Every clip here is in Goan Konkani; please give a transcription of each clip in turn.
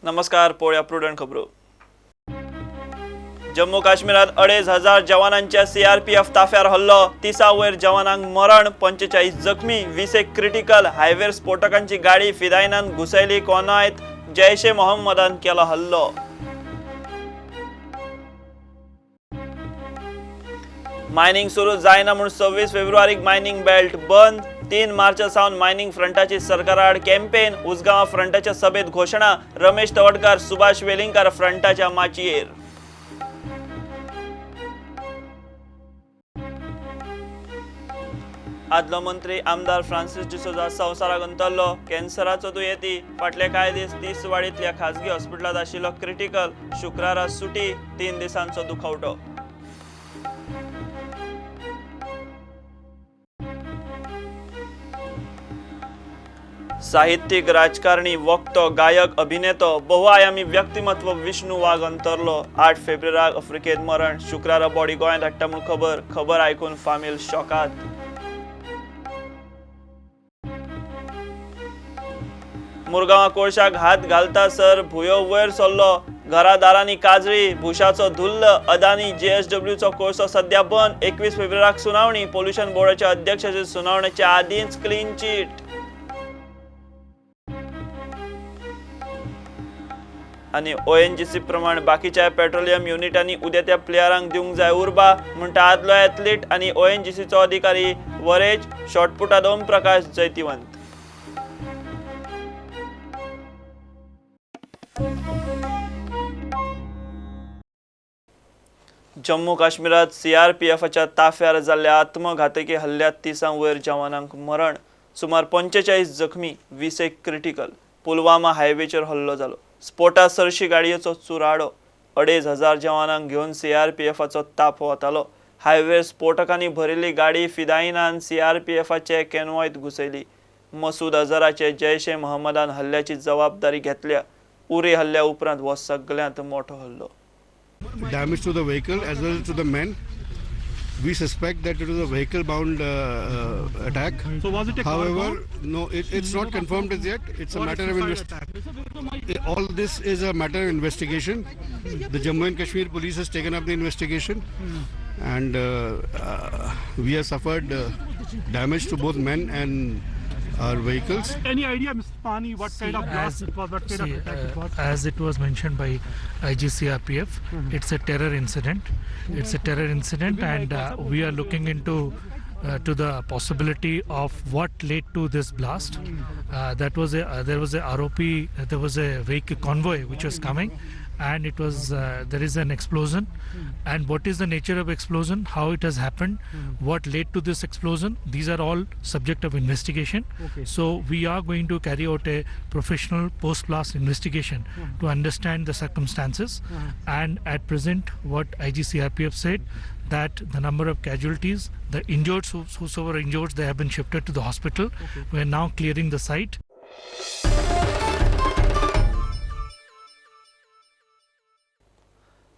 नमस्कार, पळोवया प्रुडंट खबरो. जम्मू काश्मीरात 2500 जवानांच्या सीआरपीएफ ताफ्यार हल्लो. 30 वयर जवानांक मरण, 45 जखमी, 20 क्रिटिकल. हायवेर स्फोटकांची गाडी फिदायनान घुसयली. कोनायत जैश ए मोहम्मदान केलो हल्लो. मायनिंग सुरू जायना म्हूण 26 फेब्रुवारीक मायनिंग बेल्ट बंद. 3 मार्च सावन मायनिंग फ्रंटाची सरकाराआड कॅम्पेन. उसगांव फ्रंटाच्या सभेत घोशणा. रमेश तवडकार, सुभाष वेलिंगकार फ्रंटाच्या माचयेर. आदलो मंत्री आमदार फ्रांसीस डिसोजा संवसाराक अंतरलो. कॅन्सराचो दुयेंती. फाटले कांय दीस तिसवाडींतल्या खाजगी हॉस्पिटलांत आशिल्लो क्रिटिकल. शुक्रारा सुटी. 3 दिसांचो दुखवटो. साहित्यिक, राजकारणी, वक्तो, गायक, अभिनेतो, बहुआयामी व्यक्तिमत्व विष्णू वाघ अंतरलो. 8 फेब्रुवारीक आफ्रिकेत मरण. शुक्रारा बॉडी गोंयांत हाडटा म्हूण खबर. खबर आयकून फामील शॉकात. मुरगांवा कोळशाक हात घालता सर भुयो वयर सरलो. घरादारांनी काजळी, भुशाचो धुल्ल. अदानी JSWचो कोळसो सध्या बंद. 21 फेब्रुवारीक सुनावणी. पोल्युशन बोर्डाच्या अध्यक्षाची सुनावणेच्या आदींच क्लीन चीट. आनी ONGC प्रमाण बाकीच्या पेट्रोलियम युनिटांनी उद्या त्या प्लेयरांक दिवंक जाय उर्बा, म्हणटा आदलो एथलीट आनी ONGCचो अधिकारी वरेज शॉटपुटांत ओम प्रकाश जैतिवंत. जम्मू काश्मीरात सीआरपीएफच्या ताफ्यार जाल्ल्या आत्मघातकी हल्ल्यात 30 वयर जवानांक मरण, सुमार 45 जखमी, 20 क्रिटिकल. पुलवामा हायवेचेर हल्लो जालो. स्फोटा सरशी गाडयेचो चुराडो. 2500 जवानांक घेवन सीआरपीएफाचो ताफो वतालो. हायवेर स्फोटकांनी भरिल्ली गाडी फिदायिनान सीआरपीएफाचे कॅनवॉयत घुसयली. मसूद अझराचे जैश ए मोहम्मदान हल्ल्याची जबाबदारी घेतल्या. उरी हल्ल्या उपरांत हो सगळ्यांत मोठो हल्लो. Damage to the vehicle as well as to the men. We suspect that it was a vehicle-bound attack. So was it a car However, bomb? No, it's not confirmed as yet. It's a matter of suicide investigation. All this is a matter of investigation. The Jammu and Kashmir police has taken up the investigation, and we have suffered damage to both men and our vehicles. Any idea, Mr. Pani, what kind of blast it was, what kind of attack it was? As it was mentioned by IGCRPF, it's a terror incident. It's a terror incident, and we are looking into to the possibility of what led to this blast. That was a there was a ROP, there was a vehicle convoy which was coming, and it was there is an explosion. And what is the nature of explosion? How it has happened? What led to this explosion? These are all subject of investigation. Okay. So we are going to carry out a professional post-blast investigation to understand the circumstances. And at present, what IGCRPF said, that the number of casualties, the injured, whosoever injured, they have been shifted to the hospital. Okay. We are now clearing the site.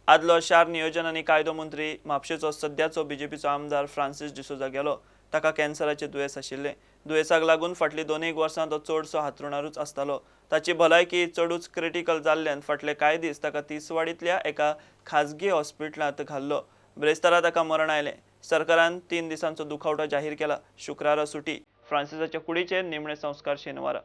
आदलो शार नियोजन आनी कायदो मंत्री म्हापशेचो सद्याचो बीजेपीचो आमदार फ्रांसीस डिसोजा गेलो. ताका कॅन्सराचें दुयेंस आशिल्लें. दुयेंसाक लागून फाटलीं 2 वर्सां तो चडसो हातरुणारूच आसतालो. ताची भलायकी चडूच क्रिटिकल जाल्ल्यान फाटले कांय दीस ताका तिसवाडींतल्या एका खाजगी हॉस्पिटलांत घाल्लो. ब्रेस्तारा ताका मरण आयलें. सरकारान 3 दिसांचो दुखवटो जाहीर केला. शुक्रारा सुटी. फ्रांसिसाच्या कुडीचेर निमणे संस्कार शेनवारा.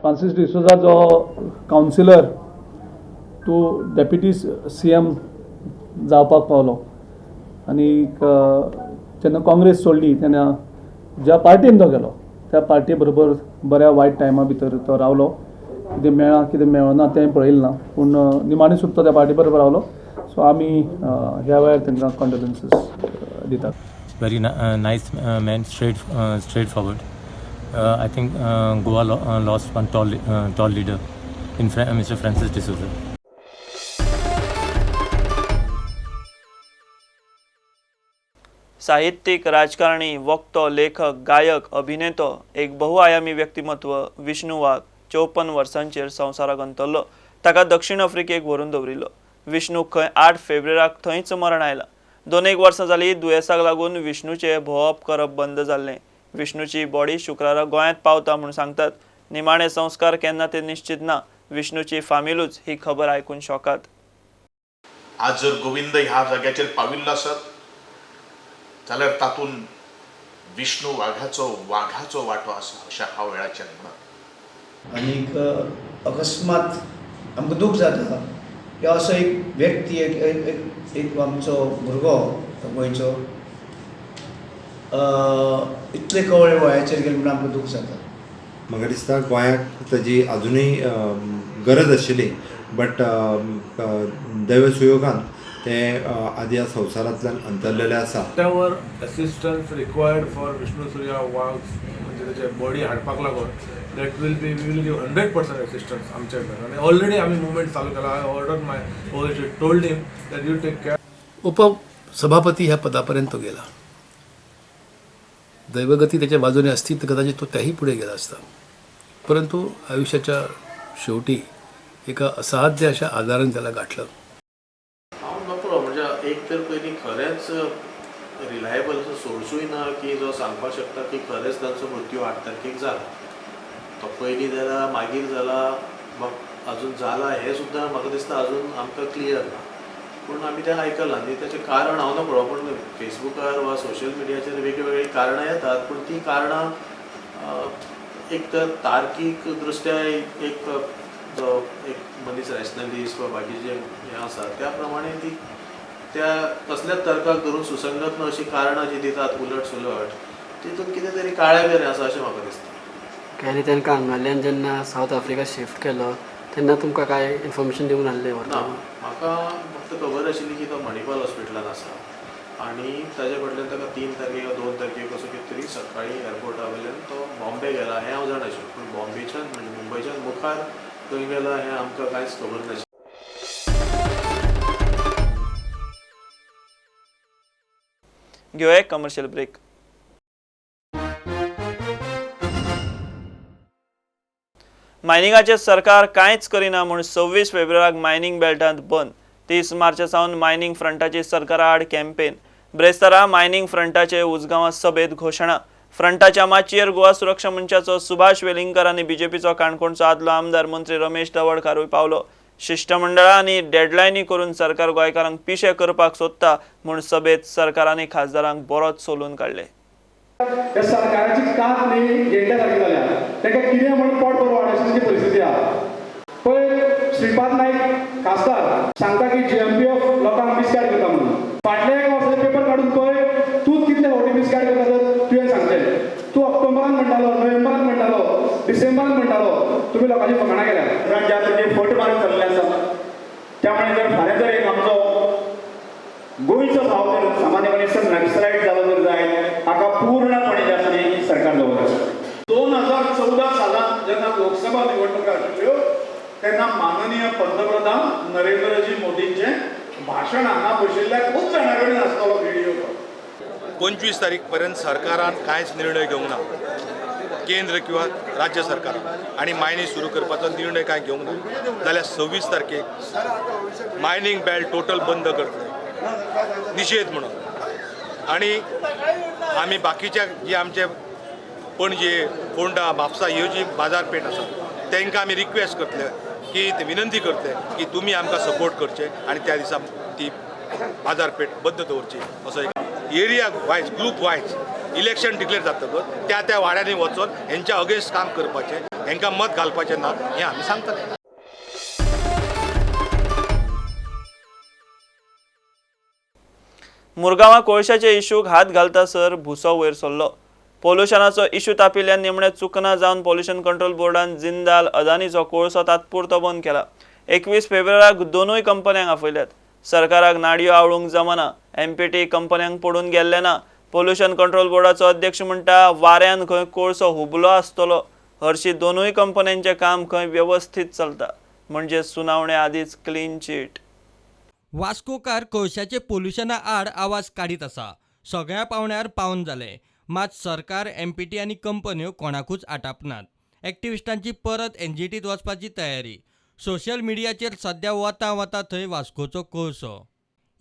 फ्रांसीस डिसोजा जो councillor to deputy CM जावपाक पावलो आनी जेन्ना काँग्रेस सोडली तेन्ना ज्या पार्टीन तो गेलो त्या पार्टी बरोबर बऱ्या वायट टायमा भितर तो रावलो. कितें मेळ्ळां कितें मेळना तें पळयलें ना, पूण निमाणें सुद्दां तो त्या पार्टी बरोबर रावलो. सो आमी ह्या वेळार तांकां कंडोलन्सीस दितात. Very nice man, straightforward. I think Goa lost one tall leader in Mr. Francis D'Souza. साहित्यिक, राजकारणी, वक्तो, लेखक, गायक, अभिनेतो, एक बहुआयामी व्यक्तिमत्व विष्णू वाघ 54 वर्सांचेर संवसाराक अंतरलो. ताका दक्षिण आफ्रिकेक व्हरून दवरिल्लो. विष्णू खंय 8 फेब्रुवाराक थंयच मरण आयलां. 2 वर्सां जालीं दुयेंसाक लागून विष्णूचें भोंवप करप बंद जाल्लें. विष्णूची बॉडी शुक्रारा गोंयांत पावता म्हूण सांगतात. निमाणे संस्कार केन्ना ते निश्चित ना. विष्णूची फामिलूच ही खबर आयकून शॉकात. आज जर गोविंद ह्या जाग्याचेर पाविल्लो आसत जाल्यार तातूंत विष्णू वाघाचो वांटो आसा अशें हांव वेळाचेर म्हणत. आनीक अकस्मात आमकां दूख जाता की असो एक व्यक्ती एक एक एक आमचो भुरगो गोंयचो इतले कवळे वयाचेर गेले म्हणून आमकां दूख जाता. म्हाका दिसता गोंयाक ताजी आजुनूय गरज आशिल्ली, बट दैव सुयोगान ते आदी ह्या संवसारांतल्यान अंतरलेले आसा. Whatever assistance required for Vishnu Surya Wagh म्हणजे तेचे बॉडी हाडपाक लागून that will be we will give 100% assistance आमच्या कडल्यान. आनी ऑलरेडी आमी मुवमेंट चालू केला. I order my OSD, told him that you take care. उपसभापती ह्या पदापर्यंत तो गेला. दैवगती त्याच्या बाजूने असती तर कदाचित तो त्याही पुढे गेला असता, परंतु आयुष्याच्या शेवटी एका असाध्य अशा आजाराने त्याला गाठलं. हांव नकळो, म्हणजे एक तर पयलीं खरेंच रिलायबल असो सोर्सूय ना की जो सांगपाक शकता की खरेंच तांचो मृत्यू 8 तारखेक जाला. तो पयलीं जाला मागीर जाला अजून जाला हें सुद्दां म्हाका दिसता अजून आमकां क्लियर ना. पूण आमी तें आयकलां आनी ताचें कारण हांव नकळो, पूण फेसबुकार वा सोशल मिडियाचेर वेगवेगळीं कारणां येतात, पूण तीं कारणां एक तर तार्कीक दृश्ट्या एक जो एक मनीस रॅशनलिस्ट वा बाकीचे हें आसा त्या प्रमाणे ती त्या कसल्याच तर्काक धरून सुसंगत ना अशीं कारणां जीं दितात उलट सुलट तितून कितें तरी काळें बेरें आसा अशें म्हाका दिसता. आनी तांकां हांगाल्यान जेन्ना सावथ आफ्रिका शिफ्ट केलो तेन्ना तुमकां कांय इन्फॉर्मेशन दिवंक नासलें? ना, म्हाका फक्त खबर आशिल्ली की तो मणिपाल हॉस्पिटलान आसा आनी ताजे फाटल्यान ताका 3 तारखेक वा 2 तारखेक असो कितें तरी सकाळीं एअरपोर्टा वयल्यान तो बॉम्बे गेला हें हांव जाणा आशिल्लो, पूण बॉम्बेच्यान म्हणजे मुंबयच्यान मुखार खंय गेला हें आमकां कांयच खबर नाशिल्लें. घेवया एक कमर्शियल ब्रेक. मायनिंगाचें सरकार कांयच करिना म्हूण 26 फेब्रुवाराक मायनिंग बेल्टांत बंद. 30 मार्चा सावन मायनिंग फ्रंटाची सरकारा आड कॅम्पेन. ब्रेस्तारा मायनिंग फ्रंटाचे उजगांवां सभेत घोशणा. फ्रंटाच्या माचयेर गोवा सुरक्षा मंचाचो सुभाष वेलिंगकर आनी बीजेपीचो काणकोणचो आदलो आमदार मंत्री रमेश तवडकारूय पावलो. शिश्टमंडळां आनी डेडलायनी करून सरकार गोंयकारांक पिशे करपाक सोदता म्हूण सभेत सरकारांनी खासदारांक बरोच सोलून काडले. सरकाराची कात न्ही गेंड्या सारकी जाल्या, तांकां कितें म्हूण पोट बरो अशी परिस्थिती आहा. पळय श्रीपाद नायक खासदार सांगता की GMPF लोकांक मिसगायड करता म्हणून. फाटल्या एका वर्साचे पेपर काडून पळय तूं कितले फावटी मिसगायड करता तर तुवें सांगचें. तूं ऑक्टोबरान म्हणटालो, नोव्हेंबरान म्हणटालो, डिसेंबरान म्हणटालो, तुमी लोकांची फकाणां केल्या. ज्या तरेन फट मारून चल्ले आसा त्यामुळे जर फाल्यां जर एक आमचो गोंयचो भाव जर सामान्य मनीस नक्सलायट जालो जर जायत हाका पूर्णपणे जे आसा न्ही सरकार जबाबदार आसा. 2014 सालांत जेन्ना लोकसभा निवडणुका आशिल्ल्यो तेन्ना माननीय पंतप्रधान नरेंद्रजी मोदींचें भाशण हांगा बशिल्ल्या खूब जाणां कडेन आसतलो व्हिडियो. 25 तारीख पर्यंत सरकारान कांयच निर्णय घेवंक ना, केंद्र किंवा राज्य सरकारान, आनी मायनिंग सुरू करपाचो निर्णय कांय घेवंक ना जाल्यार 26 तारखेक मायनिंग बेल्ट टोटल बंद करतले निशेध म्हणून. आनी आमी बाकीच्या जी आमचे पणजे, फोंडा, म्हापसा ह्यो जी बाजारपेठ आसा तांकां आमी रिक्वेस्ट करतले की विनंती करतले की तुमी आमकां सपोर्ट करचे आनी त्या दिसा ती बाजारपेठ बंद दवरची असो एक area wise, group wise election declare जातकच त्या त्या वाड्यांनी वचून हेंच्या अगेन्स्ट काम करपाचें, हेंकां मत घालपाचें ना हें आमी सांगतले. मुरगांवां कोळशाच्या इशूक हात घालतासर भुसो वयर सरलो. पोल्युशनाचो इशू तापिल्ल्यान निमणे चुकना जावन पोल्युशन कंट्रोल बोर्डान जिंदाल अदानीचो कोळसो तात्पुरतो बंद केला. 21 फेब्रुवाराक दोनूय कंपन्यांक आपयल्यात. सरकाराक नाडयो आवळूंक जमना. एमपीटी कंपन्यांक पडून गेल्ले ना. पोल्युशन कंट्रोल बोर्डाचो अध्यक्ष म्हणटा वाऱ्यान खंय कोळसो हुबलो आसतलो. हरशी दोनूय कंपन्यांचें काम खंय वेवस्थीत चलता, म्हणजे सुनावणे आदींच क्लीन चीट. वास्कोकार कोळशाचे पोल्युशना आड आवाज काडीत आसा. सगळ्या पावण्यार पावन जाले, मात सरकार, एमपीटी आनी कंपन्यो कोणाकूच आटापनात. एक्टिविस्टांची परत एनजीटीत वचपाची तयारी. सोशल मिडियाचेर सद्या वता वता थंय वास्कोचो कोळसो.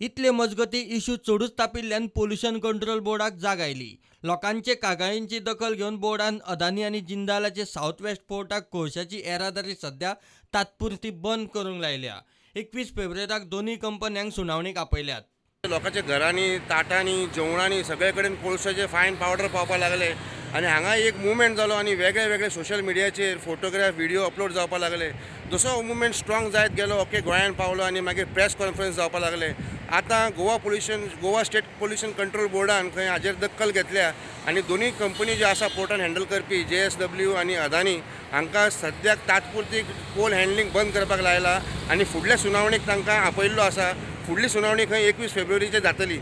इतले मजगती इशू चडूच तापिल्ल्यान पोल्युशन कंट्रोल बोर्डाक जाग आयली. लोकांचे कागाळींची दखल घेवन बोर्डान अदानी आनी जिंदालाचे सावथ वेस्ट पोर्टाक कोळशाची येरादारी सद्या तात्पुरती बंद करूंक लायल्या. 21 फेब्रुवाराक दोनूय कंपन्यांक सुनावणीक आपयल्यात. लोकांच्या घरांनी, ताटांनी, जेवणांनी सगळे कडेन कोळशाचे फायन पावडर पावपाक लागले आनी हांगा एक मुवमेंट जालो आनी वेगळे वेगळे सोशल मिडियाचेर फोटोग्राफ, व्हिडिओ अपलोड जावपाक लागले. जसो हो मुवमेंट स्ट्रॉंग जायत गेलो, ओके गोंयांत पावलो आनी मागीर प्रेस कॉन्फरन्स जावपाक लागले. आतां गोवा स्टेट पोल्युशन कंट्रोल बोर्डान खंय हाजेर दखल घेतल्या आनी दोनूय कंपनी ज्यो आसा पोर्टान हँडल करपी JSW आनी अदानी हांकां सद्याक तात्पुरती कोल हँडलिंग बंद करपाक लायला आनी फुडल्या सुनावणीक तांकां आपयल्लो आसा. फुडली सुनावणी खंय 21 फेब्रुवारीचेर जातली.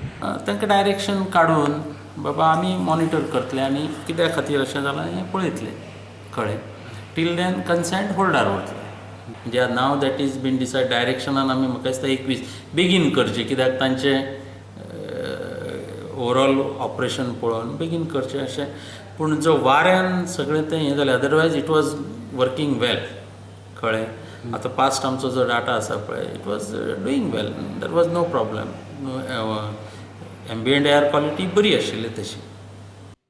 तांकां डायरेक्शन काडून बाबा आमी मॉनिटर करतले आनी कित्या खातीर अशें जालां हें पळयतले, कळ्ळें. टील then consent होल्डार वतले. म्हणजे now that is been decide डायरेक्शनान आमी म्हाका दिसता 21 बेगीन करचें, कित्याक तांचें ओवरऑल ऑपरेशन पळोवन बेगीन करचें अशें. पूण जो वाऱ्यान सगळें तें हें जालें, otherwise it was working well, कळ्ळें. आतां पास्ट आमचो जो डाटा आसा पळय, it was doing well, there was no problem. Ambient air quality बरी आशिल्ली तशी.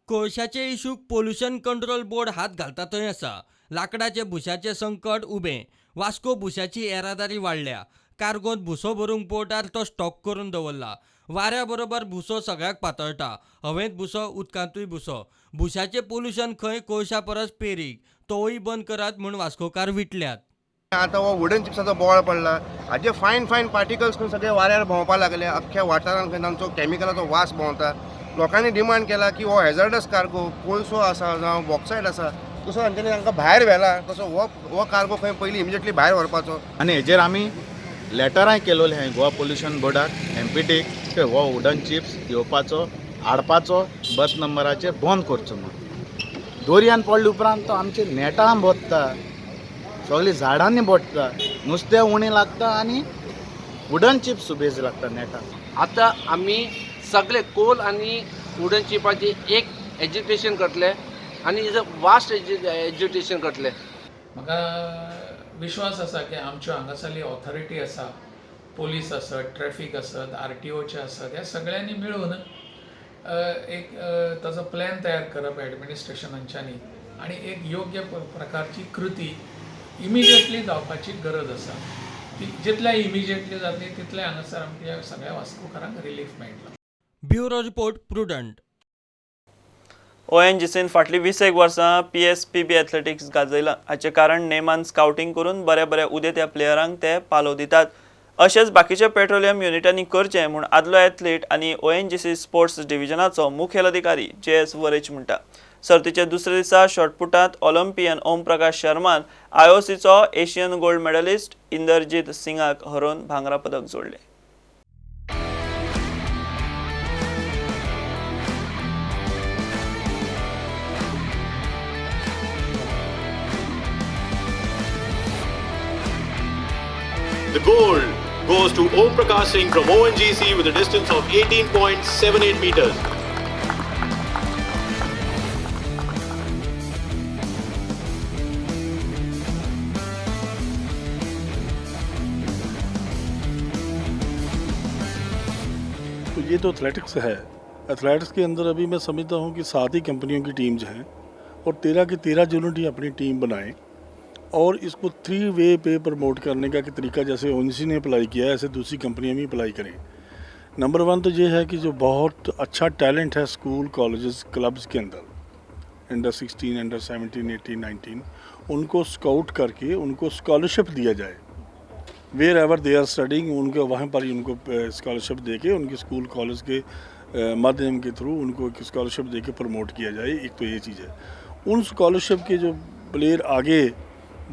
कोळशाचे इशूक पोल्युशन कंट्रोल बोर्ड हात घालता थंय आसा. लाकडाचे भुशाचें संकट उबें. वास्को भुशाची येरादारी वाडल्या. कार्गोंत भुसो भरूंक पोर्टार तो स्टॉक करून दवरला. वाऱ्या बरोबर भुसो सगळ्याक पातळटा. हवेंत भुसो, उदकांतूय भुसो. भुशाचें पोल्युशन खंय कोळशा परस पेरीक, तोवूय बंद करात म्हूण वास्कोकार विटल्यात. आतां हो वुडन चिप्साचो बोवाळ पडला, हाजे फायन फायन पार्टिकल्स खंय सगळे वाऱ्यार भोंवपाक लागले. अख्ख्या वाठारांत खंय तांचो कॅमिकलाचो वास भोंवता. लोकांनी डिमांड केला की हो हॅझर्डस कार्गो, कोळसो आसा जावं बॉक्सायड आसा, तसो तांच्यांनी तांकां भायर व्हेला, तसो हो कार्गो खंय पयलीं इमिजिएटली भायर व्हरपाचो. आनी हेजेर आमी लेटरांय केलोली आहाय गोवा पोल्युशन बोर्डाक, एमपीटीक, की हो वुडन चिप्स येवपाचो, हाडपाचो, बस नंबराचेर बंद करचो म्हूण. दोरयान पडले उपरांत तो आमचे नेटान भोंवता, सगळीं झाडांनी बोडटा, नुस्तें उणें लागता आनी वुडन चिप्स सुबेज लागता नेटान. आतां आमी सगळे कोल आनी वुडन चिपाची एक एज्युकेशन करतले आनी is a vast education करतले. म्हाका विश्वास आसा की आमच्यो हांगासरली ऑथॉरिटी आसा, पोलीस आसत, ट्रॅफीक आसत, आरटीओचे आसत, ह्या सगळ्यांनी मेळून एक ताजो प्लॅन तयार करप एडमिनिस्ट्रेशनांच्यांनी आनी एक योग्य प्रकारची कृती इमिजिएटली जावपाची गरज आसा. ती जितल्या इमिजिएटली जातली तितलें हांगासर आमच्या सगळ्या वास्कोकारांक रिलीफ मेळटलो. Bureau report, Prudent. ONGCन फाटलीं 20 वर्सां PSPB athletics गाजयलां. हाचें कारण नेमान स्कावटींग करून बऱ्या बऱ्या उदेत्या प्लेयरांक ते पालव दितात. अशेंच बाकीच्या पेट्रोलियम युनिटांनी करचें म्हूण आदलो एथलीट आनी ONGC sports डिव्हिजनाचो मुखेल अधिकारी JS वरेच म्हणटा. सर्तीच्या दुसऱ्या दिसा शॉटपुटांत ऑलिम्पियन ओम प्रकाश शर्मान IOCचो एशियन गोल्ड मेडलिस्ट इंदरजीत सिंगाक हरोवन भांगरा पदक जोडलें. The gold goes to Om Prakash Singh from ONGC with a distance of 18.78 meters. तो ये तो एथलेटिक्स है। एथलेटिक्स के अंदर अभी मैं समझता हूँ कि 7 ही कंपनियों की टीम्स हैं और 13 की 13 यूनिट ही अपनी टीम बनाएं और इसको 3 वे पे प्रमोट करने का तरीका जैसे ओएनजीसी ने अप्लाई किया है ऐसे दूसरी कंपनियां भी अप्लाई करें। नंबर 1 तो ये है कि जो बहुत अच्छा टैलेंट है स्कूल, कॉलेजेस, क्लब्स के अंदर अंडर 16, अंडर 17, 18, 19, उनको स्काउट करके उनको स्कॉलरशिप दिया जाए। Wherever they are studying, उनके वहाँ पर ही उनको स्कॉलरशिप दे के उनके स्कूल कॉलेज के माध्यम के थ्रू उनको एक स्कॉलरशिप दे के प्रमोट किया जाए। एक तो ये चीज़ है। उन स्कॉलरशिप के जो प्लेयर आगे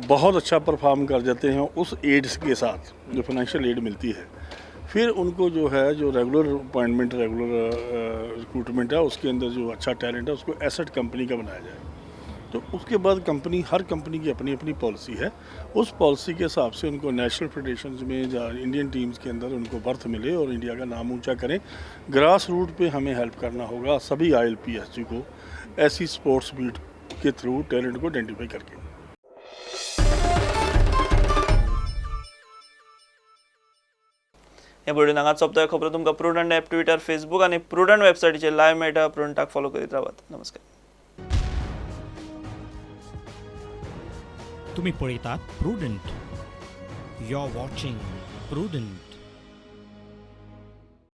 बहुत अच्छा परफॉर्म कर जाते हैं उस एड्स के साथ जो फाइनेंशियल एड मिलती है, फिर उनको जो है जो रेगुलर अपॉइंटमेंट, रेगुलर रिक्रूटमेंट है उसके अंदर जो अच्छा टैलेंट है उसको एसेट कंपनी का बनाया जाए। तो उसके बाद कंपनी, हर कंपनी की अपनी अपनी पॉलिसी है, उस पॉलिसी के हिसाब से उनको नेशनल फेडरेशन में या इंडियन टीम्स के अंदर उनको बर्थ मिले और इंडिया का नाम ऊंचा करें। ग्रास रूट पे हमें हेल्प करना होगा सभी ILPSG को ऐसी स्पोर्ट्स मीट के थ्रू टैलेंट को आइडेंटिफाई करके। हे बुलेटिन हांगाच सोंपता। खबरो तुमकां प्रुडंट ॲप, ट्विटर, फेसबूक आनी प्रुडंट वेबसायटीचेर लायव्ह मेळटा। प्रुडंटाक फॉलो करीत रावात। नमस्कार। तुम्ही पळयतात Prudent. You are watching Prudent.